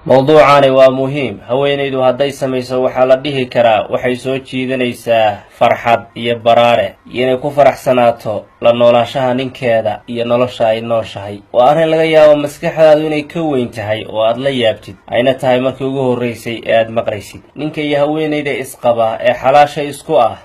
Mowduucani waa muhiim. Haweenaydu hadday samayso, waxaa la dhihi karaa waxay soo jiidanaysaa farxad iyo baraare iyo inay ku faraxsanaato la noolaanshaha ninkeeda iyo nolosha ay nooshahay. Waa arrin laga yaabo maskaxdaadu inay ka weyn tahay oo aad la yaabtid, ayna tahay markii ugu horraysay ee aad maqlaysid. Ninka iyo haweenayda isqaba ee xalaasha isku ah,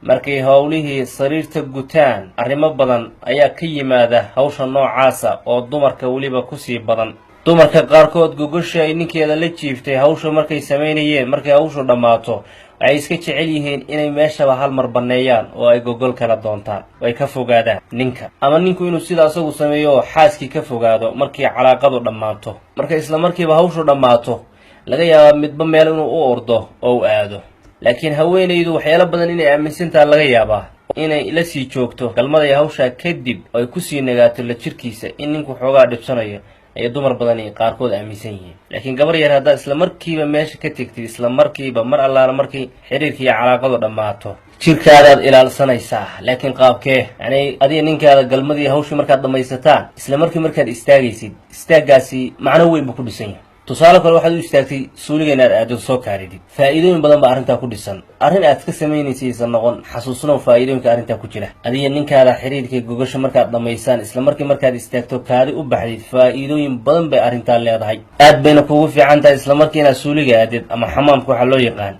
markay howlihii sariirta gutaan, arrimo badan ayaa ka yimaada hawsha noocaasa oo dumarka weliba kusii badan. Dumarka qaarkood gogosha ay ninkeeda la jiiftay hawsha markay samaynayeen, markay hawshu dhammaato, waxay iska jecel yihiin inay meeshaba hal mar banneeyaan oo ay gogol kala doontaan oo ay ka fogaadaan ninka, ama ninku inuu sida asagu sameeyo oo xaaskii ka fogaado markii calaaqadu dhammaato. Markay isla markiiba hawshu dhammaato, laga yaabaa midba meel inuu u ordo oo u aado. Laakiin haweenaydu waxyaalo badan inay aaminsantaha laga yaabaa, inay la sii joogto galmaday hawshaa kadib oo ay kusii nagaato la jirkiisa, in ninku xoogaa dhibsanayo ayay dumar badani qaarkood aaminsan yihiin. Laakiin gabar yar, haddaad isla markiiba meesha ka tegtid, isla markiiba mar allaala markii xiriirka iyo calaaqadu dhammaato, jirkaadaad ilaalsanaysaa. Laakiin qaabkee? Yacni adiga ninkaada galmadii hawshii markaad dhammaysataan, isla markii markaad istaagaysid, istaaggaasi macno weyn buu ku dhisan yahay. Tusaale kale, waxaad u istaagtay suuliga inaad aado, soo kaadidid. Faa'iidooyin badan baa arrintaa ku dhisan. Arrin aad ka samaynaysa aysan noqon. Xasuusnow faa'iidooyinka arrintaa ku jira. Adiga ninkaada xiriirka gogasha markaad dhammaysaan, isla markii markaad istaagto, kaadi u baxdid, faa'iidooyin badan bay arrintaa leedahay. Aad bayna kugu fiican tahay isla markii inaad suuliga aadid ama xamaamka waxaa loo yaqaan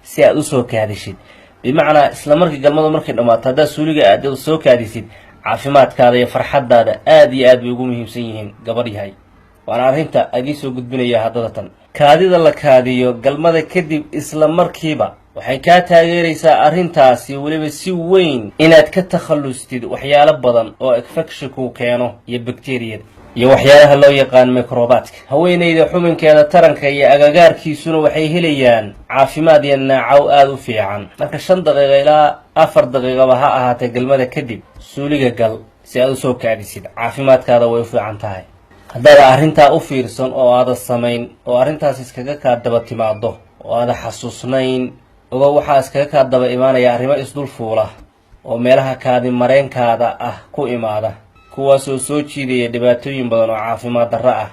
si aad usoo kaadishid. Bimacnaa, isla markii galmadu markay dhammaato, haddaad suuliga aadid, soo kaadisid, caafimaadkaada iyo farxaddaada aad iyo aad bay ugu muhiimsan yihiin, gabar yahay. Waana arrinta idiin soo gudbinaya haddada tan. Kaadida la kaadiyo galmada kadib isla markiiba waxay kaa taageeraysaa arrintaasi weliba si weyn inaad ka takhallustid waxyaalo badan oo infectionku keeno iyo bakteriyada iyo waxyaalaha loo yaqaan microbaadka. Haweenayda xubinkeeda taranka iyo agagaarkiisuna waxay helayaan caafimaad iyo naacaw aada u fiican. Marka 5 daqiiqa ilaa 4 daqiiqaba ha ahaatee, galmada kadib suuliga gal si aad usoo kaadisid. Caafimaadkaada way u fiican tahay. Haddaada arrintaa u fiirsan oo aada samayn oo arrintaas iskaga kaa daba timaado oo aada xasuusnayn, ogo waxaa iskaga kaa daba imaanaya arrimo isdul fuula oo meelaha kaadi mareenkaada ah ku imaada, kuwaasoo soo jiidaya dhibaatooyin badan oo caafimaad darro ah.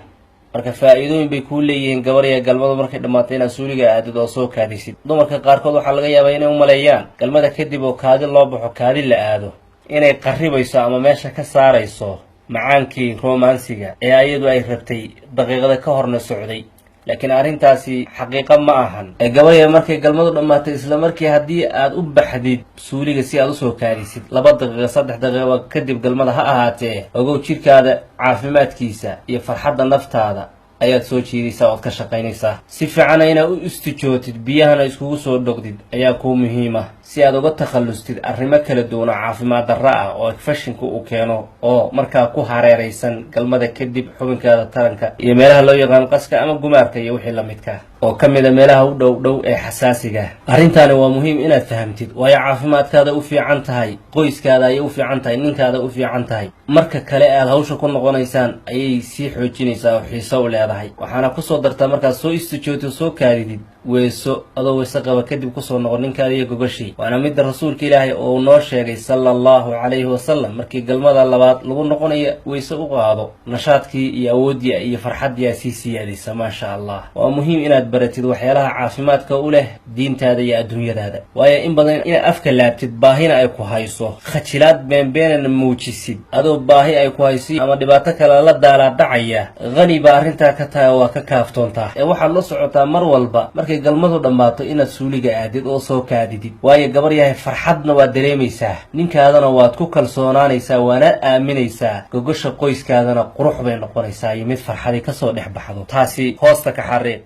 Marka faa'iidooyin bay kuu leeyihiin, gabarya, galmadu markay dhammaato inaad suuliga aadid oo soo kaadisid. Dumarka qaarkood waxaa laga yaabaa inay u maleeyaan galmada kadib oo kaadi loo baxo, kaadi la aado, inay qarribayso ama meesha ka saarayso macaankii romansiga ee ayadu ay rabtay daqiiqada ka horna socday. Laakiin arrintaasi xaqiiqo ma ahan. Ee gabarya, markay galmadu dhammaatay, isla markii haddii aad u baxdid suuliga si aad usoo kaadisid, 2 daqiiqa, 3 daqiiqa kadib galmada ha ahaatee, ogow jidhkaada caafimaadkiisa iyo farxadda naftaada ayaad soo jiidaysaa ood ka shaqaynaysaa. Si fiicana inaad u istijootid, biyahana iskugu soo dhogdid ayaa kuu muhiima, si aad uga takhallustid arrimo kala duwan oo caafimaad darro ah oo infectionka uu keeno oo markaa ku hareeraysan galmada kadib xubinkaada taranka iyo meelaha loo yaqaan qaska ama gumaarka iyo wixii la midka oo ka mid a meelaha u dhow dhow ee xasaasiga. Arrintaani waa muhiim inaad fahamtid, waayo caafimaadkaada u fiican tahay, qoyskaada ayay u fiican tahay, ninkaada u fiican tahay. Marka kale aad hawsha ku noqonaysaan ayay sii xoojinaysaa oo xiiso u leedahay. Waxaana kusoo dartaa, markaad soo istijootid, soo kaadidid, weeso. Adoo weyse qaba kadib kusoo noqon ninkaada iyo gogashii. Waana midda rasuulka Ilaahay oo noo sheegay, sala Allahu calayhi wasalam, markii galmada labaad lagu noqonayo weyse u qaado. Nashaadkii iyo awooddii iyo farxaddii aa sii siyaadaysa, maasha Allah. Waa muhiim inaad baratid waxyaalaha caafimaadka u leh diintaada iyo adduunyadaada, waayo in badan inaad afka laabtid, baahina ay ku hayso, khajilaad beenbeenana muujisid adoo baahi ay ku hayso ama dhibaato kale la daalaa dhacaya, qani baa arrintaa ka tahay oo waa ka kaaftoontaa. Ee waxaad la socotaa mar walba markay galmadu dhammaato inaad suuliga aadid oo soo kaadidid, waayo, gabar yahay, farxadna waad dareemaysaa, ninkaadana waad ku kalsoonaanaysaa, waanaad aaminaysaa, gogosha qoyskaadana qurux bay noqonaysaa iyo mid farxadi kasoo dhex baxdo. Taasi hoosta ka xariiq.